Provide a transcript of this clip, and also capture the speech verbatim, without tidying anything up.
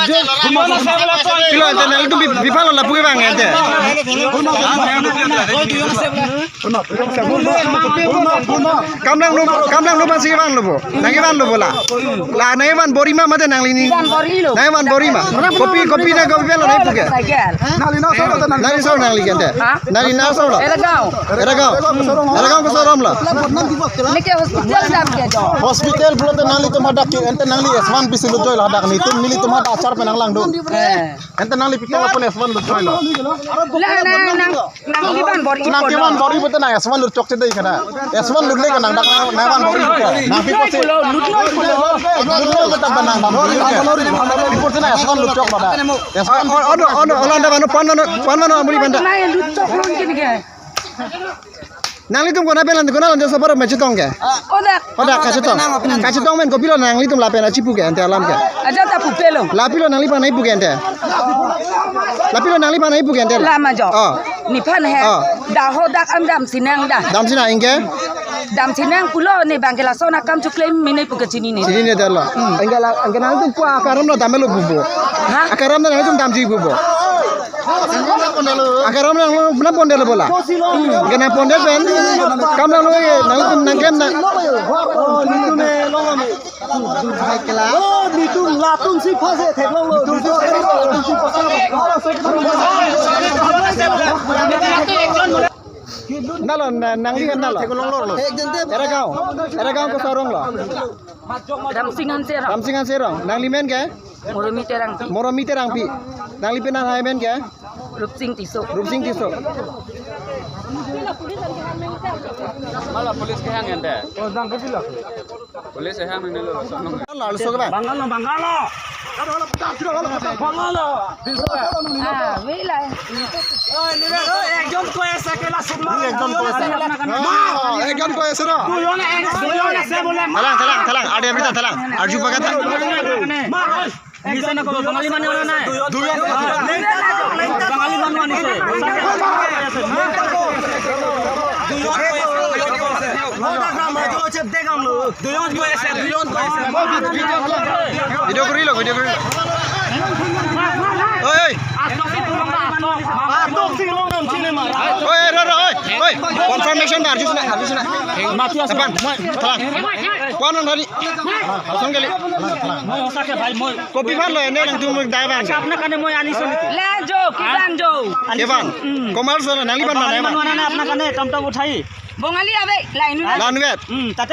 Pilo ante nanglitum bi-, biphan lo lapu kevang ante. Kamlang nu, kamlang nu pasi van lo bo. Nang van lo bo la. La nang van bor-i ma mate nangli ni. Van bor-i lo. Nang van bor-i ma. Kopi, kopi na kopi lo nang pu ke. Cycle. Nangli na so nangli. Nangli so nangli ke ante. Ha? Nangli na so lo. Era gaon. Era gaon. Era gaon koson alam lo. Neke hospital dam ke jo. Hospital pulote nanglitum hadak ke ante nangli S one bisi lo joi la hadak netum nelitum hadak achar pen nang langdun. Eh. Ante nangli pitol apun S one lo joi lo. La nang nang nang kevan bor-i. Nang kevan bor-i pulote nang S one lo chokche dei kana. S one lo le kana dak nang van bor-i ke. Nang pi kosi. Lut noi pulo. Lut noi pulo ta nang van bor-i ke. Pi kosi nang S one lo chok pada. S one. Oh, oh, oh, oh, oh, landa vano, pan vano, pan vano amuri banda. Nang lut chok lon kini ke. Nanglitum kona pen lan kona lan jasa baru mechetong ke. Odak. Odak kachetong. Kachetong men kopilo nanglitum lapen achipu ke ante alam ke. Aja ta pupelo. Lapilo nangliphan nangpu ke ante. Lapilo nangliphan nangpu ke ante. Lama jo. Oh. Nephan he. Oh. Dak ho dak an damsi nang da. Damsi nang ingke. Damsi nang pulo ne bang ke lason akam chokle mene pu ke chinine. Chinine dalo. Ingke la, ingke nangtum pu akaram lo damelo pupo. Ha? Akaram lo nangtum damji pupo. Akaram lo nang pondelo bola. Ingke nang ponde pen. Kam nang lo nangtum nangkem na. Oh, netum latum si phase theklong lo. Nalo na, nangli nalo. Era gaon. Era gaon koson arong lo. Ramsing Hanserong. Ramsing Hanserong. Nangli men ke? Moromi Terangpi. Moromi Terangpi. Nangli penang hai men ke? Rupsing Tisso. Rupsing Tisso. Mala police kehang ante. Oh, dang ke pilak. Police kehang ini lo. Lalu so ke bang. Bangalo, bangalo. Bangalo. Ah, wait lah. একজন কৈ আছে, কেলা চুমা। একজন কৈ আছে। মা, একজন কৈ আছে ন? দুজন, দুজন আছে বোলে। Thalang, thalang, thalang. Ada berita thalang. Arju pakai thalang. মা, মিছা নকব, বঙালী মানুহ অনা নাই। দুজন। বঙালী মানুহ আনিছে। দুজন কৈ আছে, দুজন কৈ আছে। Video কৰি ল, video কৰি ল। Oi, oi. Oi, ro, ro, oi, oi. Confirmation na, arju sina, arju sina. Mathi ase. Epan, thalang. Kuan nang hari. Kosong kali. মই সঁচাকে ভাই, মই Kopi aphan lo ene nangtum dai van. আচ্ছা, আপোনাৰ কাৰণে মই আনিছো নেকি? Lang jo, kevan jo. Kevan. Commerce lo, nangli aphan lo, nangli aphan lo, আপোনাৰ কাৰণে টমটম উঠাই। Bongali ave, lain. Lain vet. উম, তাতে